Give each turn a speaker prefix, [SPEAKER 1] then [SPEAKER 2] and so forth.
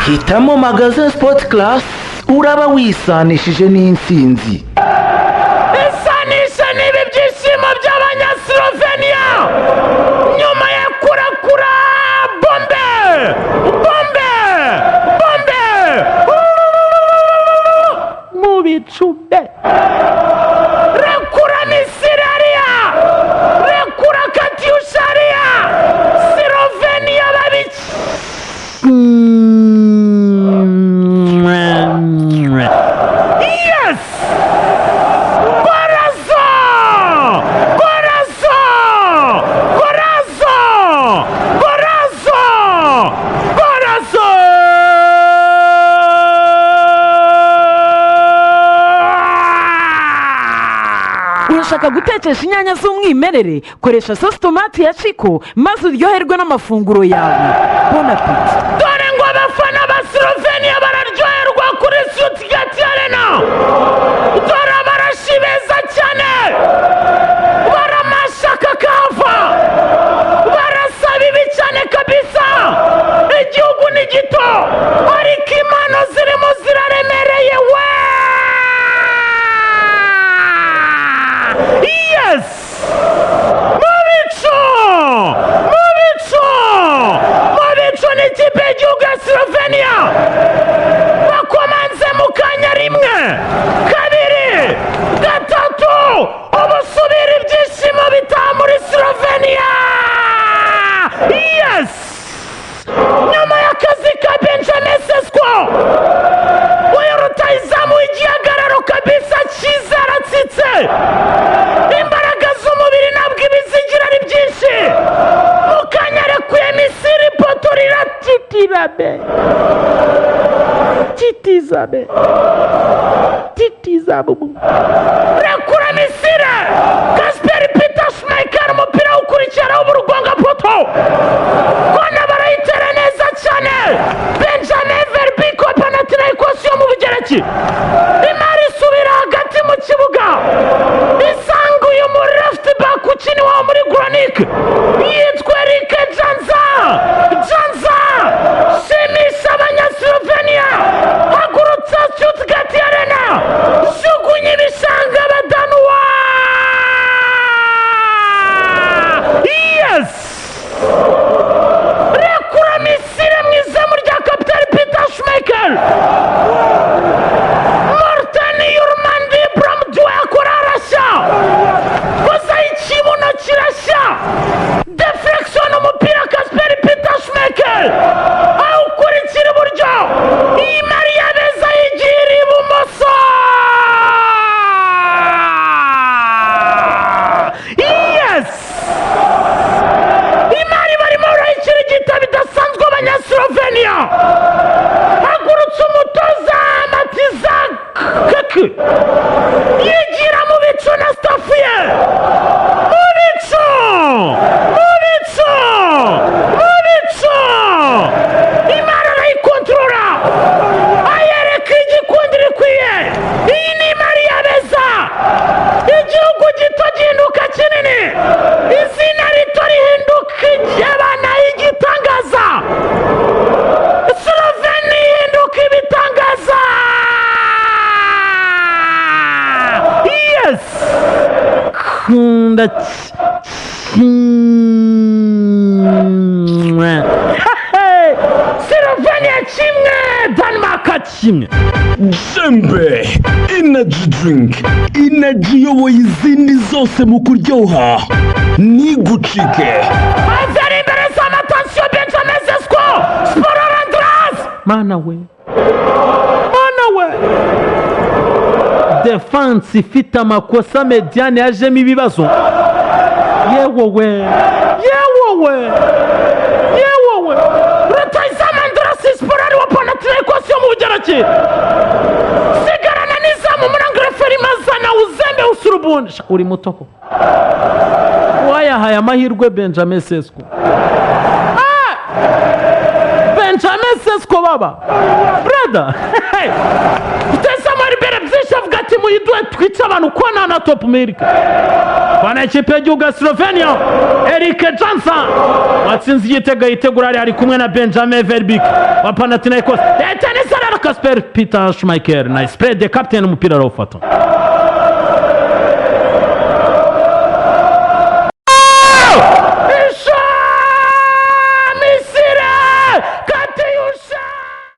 [SPEAKER 1] Hitamo Magasin Sport Class, uraba wisanishije n'intsinzi.
[SPEAKER 2] Isanisha n'ibi byishimo by'Abanyaslovenia nyuma ya kurakura bombe, bombe, bombe mu bicumbe. Rekura misirariya, rekura katyushariya, Slovenia babiki. Yes! Corazon! Corazon! Corazon! Corazon! Corazon!
[SPEAKER 3] Urashaka gutekesha inyanya z'umwimerere? Koresha sauce tomate ya Chiko maze uryoherwe n'amafunguro yawe. Bon appétit.
[SPEAKER 2] Dore ngo abafana ba Slovenia bararyoherwa kuri Stuttgart Arena. Dore abarashi beza cyane, baramasha kakahava, barasaba ibi cyane kabisa. Igihugu ni gito ariko impano zirimo ziraremereye we. Yes! Mu bicu! Mu bicu! Mu bicu ni ikipe y'igihugu ya Slovenia. Bakomanze mu kanya, rimwe, kabiri, gatatu, ubusubira ibyishimo bitaha muri Slovenia. Yes! Nyuma y'akazi ka Benjamin Sesko, uyu rutahizamu w'igihagararo kabisa cyiza aratsitse. Imbaraga z'umubiri ntabwo ibizigira ari byinshi. Mu kanya arekuye misiri, ipoto riratitira be, titiza be, titiza bubu. Rekura misire, Kasper Peter Schmeichel, umupira ukurikiraho uburugonga poto, kona barayitera neza cyane. Benjamin Verbiko, Panathinaikos yo mu Bugereki. Imari isubira hagati mu kibuga, isanga uyu muri left back ukina iwabo muri Gronik yitwa Eric Janza. Janza shimisha Abanyaslovenia, hagurutsa Stuttgart Arena, jugunya ibishanga abadanuwa. Yes! Rekura misire mu izamu rya kapitani Peter Schmeichel. Morten Yurmandi Bramdue akora arashya, koza ikibuno kirashya, deflection, umupira Kasper Peter Schmeichel awukurikira iburyo, iyi Mariya beza yigira ibumoso. Yes! Imari barimo barayikirigita bidasanzwe Abanyaslovenia. Hagurutse umutoza Matiza Keke, yigira mu bicu na staff ye. Mu bicu! Mu bicu! Mu bicu! Imari arayikontorora, ayereka igikundi rikwiye. Iyi ni imari y'abeza. Igihugu gito gihinduka kinini, izina rito rihinduka iry'abana y'igitangaza. Slovenia ihinduka ibitangaza. Yes! Kunda kimwe. Slovenia kimwe, Denmark kimwe.
[SPEAKER 4] Jembe Energy Drink, energy iyoboye izindi zose mu kuryoha, ntigucike.
[SPEAKER 2] Azari imbere z'amatansiyo, Benjamin Sesko, Sporo Andras.
[SPEAKER 5] Mana we, mana we, defense ifite amakosa, mediane yajemo ibibazo. Yewe we, yewe we, yewe we.
[SPEAKER 2] Rutahizamu Andras Sporo ari wa Panathinaikos yo mu Bugereki. Sigarana n'izamu muri mazana uzembe usurubunde.
[SPEAKER 5] Sha, uri muto ko wayahaye amahirwe Benjamin Sesko. Benjamin Sesko baba brother.
[SPEAKER 2] Rutahizamu Albert Byinshi avuga ati: "Muyiduhe twice abantu ko nta na Top Milk." Bana ikipe y'igihugu ya Slovenia, Erik Janza watsinze igitego yitegura ari kumwe na Benjamin Verbeek wa Panathinaikos. Tennis rero, Kasper Peter Schmeichel na spread, captain, umupira arawufata.